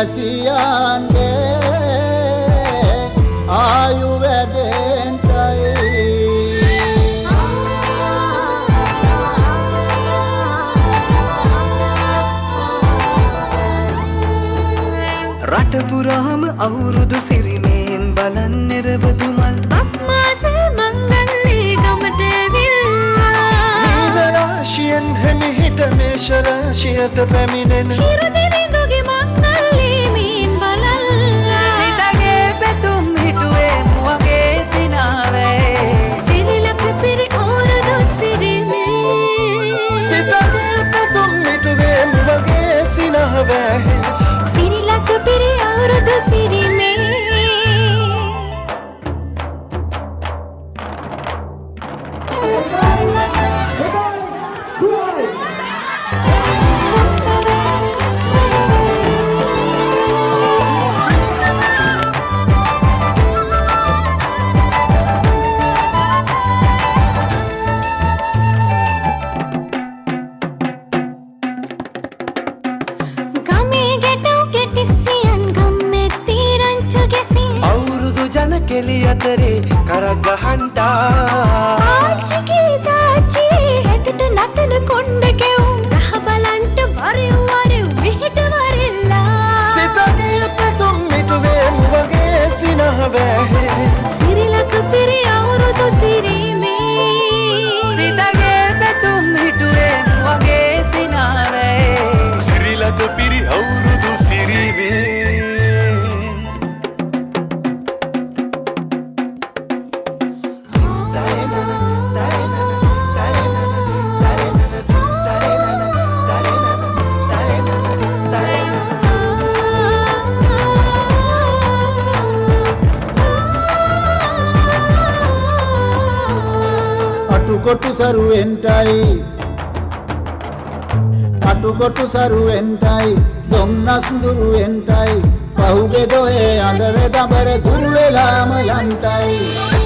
වැසියන්ගේ ආයු වැඩෙන්ටයි. රට පුරාම අවුරුදු සිරිමෙන් බලන් නිරවදු මල් අම්මාසේ මංගල්ලේ ගමට ඇවිල්ලා මීන රාශියෙන් හිමිහිට මේෂ රාශියට පැමිණෙන හිරු දෙවිඳුගේ මංගල්ලේ මීන් බලල්ලා සිතගේ පැතුම් හිටුවේ මුවගේ සිනාවේ සිරිලක පිරි අවුරුදු සිරිමේ සිතගේ පැතුම් හිටුවේ මුවගේ සිනාවේ සිරිලක පිරි අවුරුදු සිරිමේ. ගමේ ගැටව් කෙටිසියන් ගම්මෙත්ති රංචු ගැසින් අවුරුදු ජන කෙලි අතරේ කරක් ගහන්ටා ආච්චිගේ තාච්චි හැටට නටන කොණ්ඩ කෙවුම් රහ බලන්ට වරෙව් වරෙව් මෙහෙට වරෙල්ලා සිතගේ පැතුම් මිටුවේ මුවගේ සිනහ වැහේ සිරිලක පිරි අවුරුදු සිරීමේ සිතගේ පැතුම් හිටුවේ මුවගේ සිනහ වැහේ සිරිලක පිරි අවුරුදු සිරීමේ. අටුකොටු සරුවෙන්ටයි අටුකොටු සරුවෙන්ටයි දොම්නස් දුරුවෙන්ටයි පහුගේ දොහේ අඳර දඹර දුරු වෙලාම යන්ටයි.